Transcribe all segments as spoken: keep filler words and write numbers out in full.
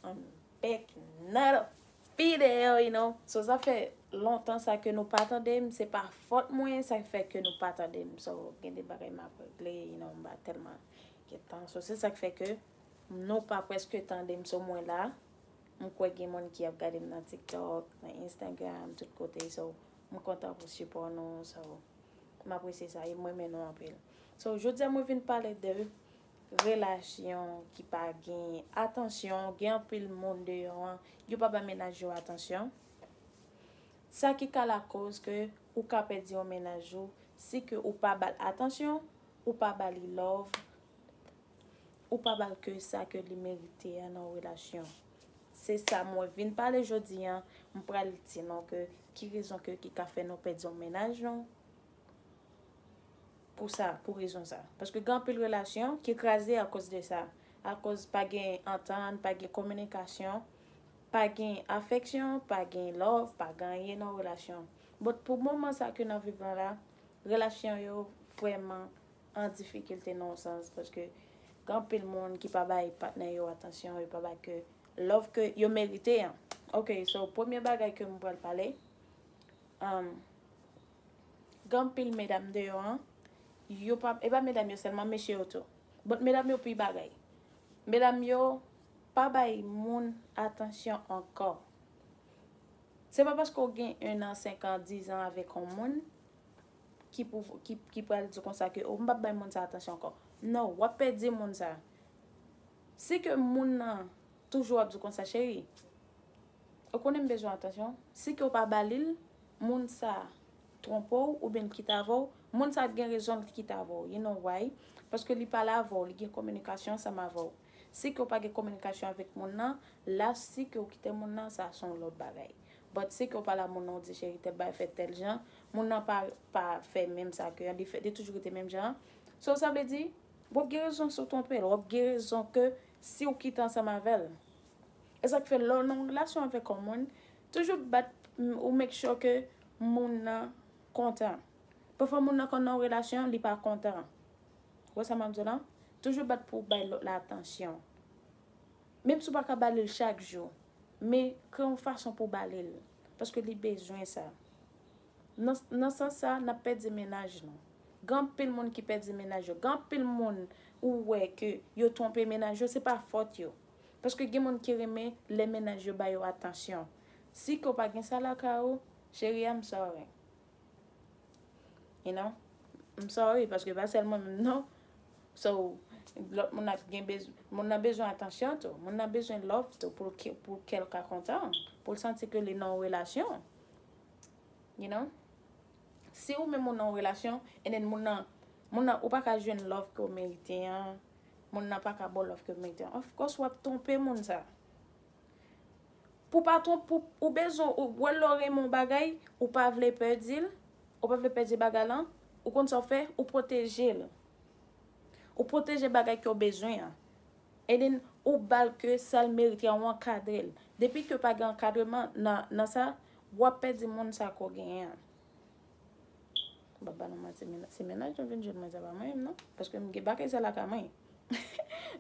I'm back another video, you know. So, sa fè lontan sa ke nou pa tande m, se pa fòt mwen, sa fè ke nou pa tande m. So, gen de bagay m ap regle, you know, m pa tèlman gen tan. So, se sa k fè ke nou pa prèske tande m. So, mwen la, m kwè gen moun ki ap gade m nan TikTok, nan Instagram, tout kote. So, m kontan pou sipò nou. So, m apresye sa, e m renmen nou anpil. So, jodi a mwen vin pale de relasyon ki pa gen atansyon, gen anpil moun deyò an, yo pa ba mennaj yo atansyon. Sa ki ka lakoz ke ou ka pèdi yon mennaj ou, si ke ou pa ba l atansyon, ou pa ba li love, ou pa ba l ke sa ke li merite an nan yon relasyon. Se sa mwen vin pale jodi an, m pral di nou ke ki rezon ke ki ka fè nou pèdi yon mennaj nou. Pou sa, pou rezon sa. Paske gen anpil relasyon ki kraze akoz de sa. Akoz pa gen antann, pa gen kominikasyon, pa gen afeksyon, pa gen love, pa gen anyen nan relasyon. But pou moman sa ke n ap viv lan la, relasyon yo vrèman an difikilte nan yon sans, paske gen anpil moun ki pa bay patnè yo atansyon, yo pa bay ke love ke yo merite an. Ok, so premye bagay ke m pral pale, um, gen anpil medam deyò an, yo pa, e pa medam yo sèlman, mesye yo tou. But medam yo pi bagay. Medam yo pa bay moun atansyon ankò. Se pa paske w gen en an, senk an, diz an avèk yon moun ki pou, ki, ki pral di konsa ke, "Oh, m p ap bay moun sa atansyon ankò." Non, w ap pèdi moun sa. Si ke moun nan toujou ap di konsa, "Cheri, ou konnen m bezwen atansyon." Si ke w pa ba li l, moun sa twonpe w oubyen l kite avè w, moun sa ap gen rezon l kite avè w. You know why? Paske li pale avè w, li gen kominikasyon ansanm avè w. Si ke w pa gen kominikasyon avèk moun nan, la si ke w kite moun nan, sa se yon lòt bagay. But si ke w pale a moun nan, w di, "Cheri, tèl bagay fèt tèl jan," moun nan pa, pa fè menm sa ke, li fè, li toujou rete menm jan. So, sa vle di, w ap gen rezon si w twonpe l, w ap gen rezon ke si w kite ansanm avè l. E sa k fè lè w nan yon relasyon avèk yon moun, toujou bat, ou make sure ke moun nan kontan. Pafwa moun nan konn nan yon relasyon, li pa kontan. Ou wè sa m ap di w la? Toujou bat pou w bay lòt la atansyon. Menm si w pa ka ba li l chak jou, men kreye yon fason pou w ba li l. Paske li bezwen sa. Nan, nan sans sa, n ap pèdi mennaj nou. Gen anpil moun ki pèdi mennaj yo. Gen anpil moun ou wè ke yo twonpe mennaj yo, se pa fòt yo. Paske gen moun ki renmen lè mennaj yo ba yo atansyon. Si ke w pa gen sa lakay ou, cheri, I'm sorry. You know? I'm sorry, paske pa sèl mwen menm non. So, lòt moun ap gen bez-, moun nan bezwen atansyon tou. Moun nan bezwen love tou pou ke, pou kè l ka kontan, pou l santi ke li nan yon relasyon. You know? Si ou menm ou nan yon relasyon, and then moun nan, moun nan, ou pa ka jwenn love ke w merite an, moun nan pa ka ba w love ke w merite an, of course, w ap twonpe moun sa. Pou pa twonp-, pou, ou bezwen, ou wè lè w renmen yon bagay, ou pa vle pèdi l, ou pa vle pèdi bagay lan, ou konn sa w fè, ou pwoteje l. Ou pwoteje bagay ke w bezwen an. And then, ou ba l ke sa l merite an, ou ankadre l. Depi ke pa gen ankadreman nan, nan sa, w ap pèdi moun sa ke w genyen an. M p ap ba nou manti, men-, se mennaj nou vin jwenn mwen, sa pa mwen menm non. Paske m gen bagay sa lakay mwen.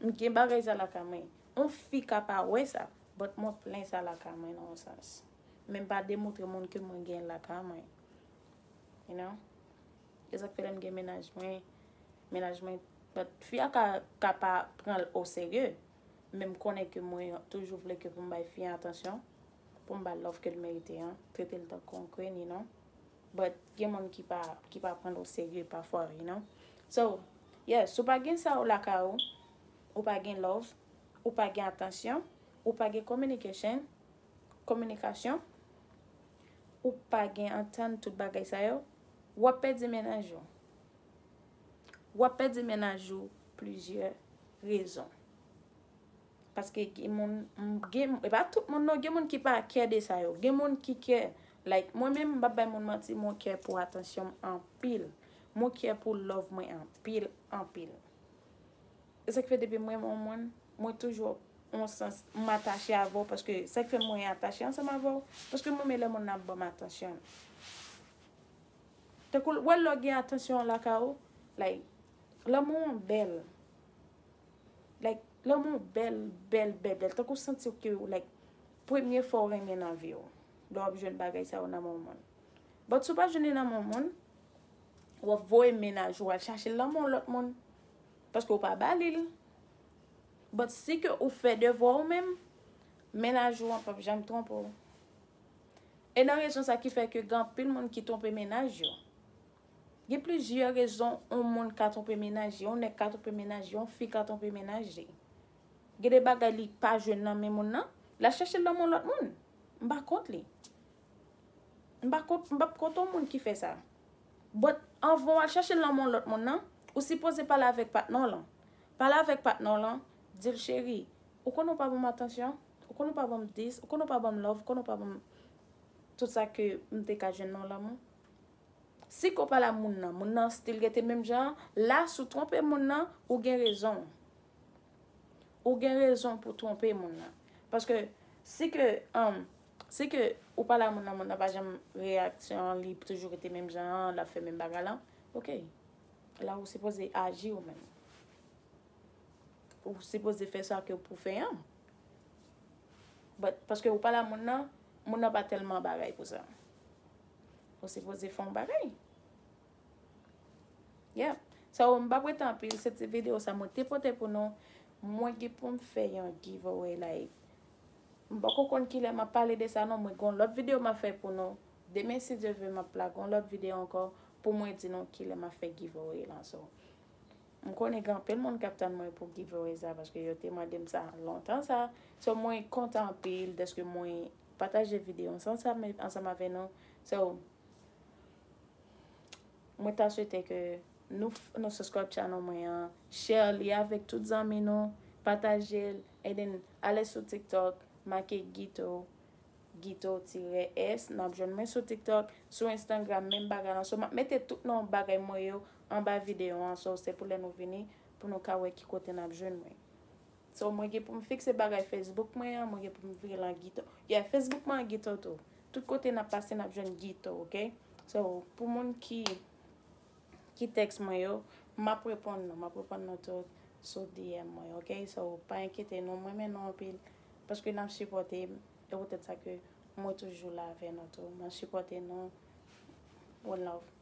M gen bagay sa lakay mwen. Yon fi ka pa wè sa, but mwen plen sa lakay mwen nan yon sans. Men m pa demontre moun ke mwen gen lakay mwen. You know? E sa k fè lè m gen mennaj mwen, mennaj mwen, but fi a ka, ka pa pran l oserye. Men m konnen ke mwen toujou vle ke pou m bay fi an atansyon, pou m ba l love ke l merite an, trete l tankou yon queen, you know. But gen moun ki pa, ki pa pran l oserye pafwa, you know. So, yes, si w pa gen sa w lakay ou, ou pa gen love, ou pa gen atansyon, ou pa gen communication, kominikasyon, ou pa gen antann, tout bagay sa yo, w ap pèdi mennaj ou. W ap pèdi mennaj ou plizyè rezon. Paske gen moun, m, gen, e pa tout moun non, gen moun ki pa kè de sa yo. Gen moun ki kè, like, mwen menm, m p ap bay moun manti, mwen kè pou atansyon m anpil. Mwen kè pou love mwen anpil, anpil. E sa k fè depi mwen renmen yon moun, mwen toujou, yon sans, m atache avè w, paske sa k fè mwen atache ansanm avè w, paske m renmen lè moun nan ap ban m atansyon. Tankou, w wè lè w gen atansyon lakay ou, like, lanmou an bèl. Like, Lanmou bèl, bèl, bèl, bèl. Tankou w santi w ke w, like, premye fwa w renmen nan vi w. Lè w ap jwenn bagay sa yo nan men yon moun. But si w pa jwenn li nan men yon moun, w ap voye mennaj ou al chache l nan men yon lòt moun. Paske w pa ba li l. But si ke ou fè devwa w menm, mennaj ou an p ap janm twonpe w. E nan rezon sa ki fè ke gen anpil moun ki twonpe mennaj yo. Gen plizyè rezon yon moun ka twonpe mennaj li, yon nèg ka twonpe mennaj li, yon fi ka twonpe mennaj li. Gen de bagay li pa jwenn nan men moun nan, l al chache l nan men yon lòt moun. M pa kont li. M pa kont, m p ap kont yon moun ki fè sa. But anvan w al chache l nan men yon lòt moun nan, ou sipoze pale avèk patnè w lan. Pale avèk patnè w lan, di l, cheri, ou konnen w pa ban m atansyon, ou konnen w pa ban m dis, ou konnen w pa ban m love, ou konnen w pa ban m tout sa ke m te ka jwenn nan lanmou. Si ke w pale a moun nan, moun nan still rete menm jan an, la si w twonpe moun nan, ou gen rezon. Ou gen rezon pou twonpe moun nan. Paske si ke, um, si ke ou pale a moun nan, moun nan pa janm reyaksyon an, li toujou rete menm jan an, l ap fè menm bagay lan, ok. La ou sipoze aji ou menm. Ou sipoze fè sa ke w pou fè an. But, paske ou pale a moun nan, moun nan pa tèlman bagay pou sa. Ou sipoze fè yon bagay. Yeah. So, m p ap rete anpil, se ti videyo sa mwen te pote pou nou. Mwen gen pou m fè yon giveaway, like, m poko konn kilè m ap pale de sa non, mwen gen yon lòt videyo m ap fè pou nou. Demen, si Dye vle, m ap lage yon lòt videyo ankò pou mwen di nou kilè m ap fè giveaway lan. So, m konnen gen anpil moun k ap tann mwen pou giveaway sa, paske yo te mande m sa lontan sa. So, mwen kontan anpil dèske mwen pataje videyo sa ansanm, ansanm avè nou. So, mwen ta swete ke nou, nou subscribe channel mwen an, share li avèk tout zanmi nou, pataje l, and then ale sou TikTok, make Guito, Guito tirè S, n ap jwenn mwen sou TikTok, sou Instagram, menm bagay lan. So, m ap mete tout non bagay mwen yo anba videyo an, so se pou lè nou vini, pou nou ka wè ki kote n ap jwenn mwen. So, mwen gen pou m fikse bagay Facebook mwen an, mwen gen pou m vire l an Guito. Yeah, Facebook mwen an Guito tou. Tout kote n ap pase, n ap jwenn Guito, ok? So, pou moun ki, ki tèks mwen yo, m ap reponn nou, m ap reponn nou tou sou D M mwen, ok? So, pa enkyete nou, mwen renmen nou anpil, paske n ap sipòte m, e poutèt sa ke mwen toujou la avè nou tou. M ap sipòte nou. One love.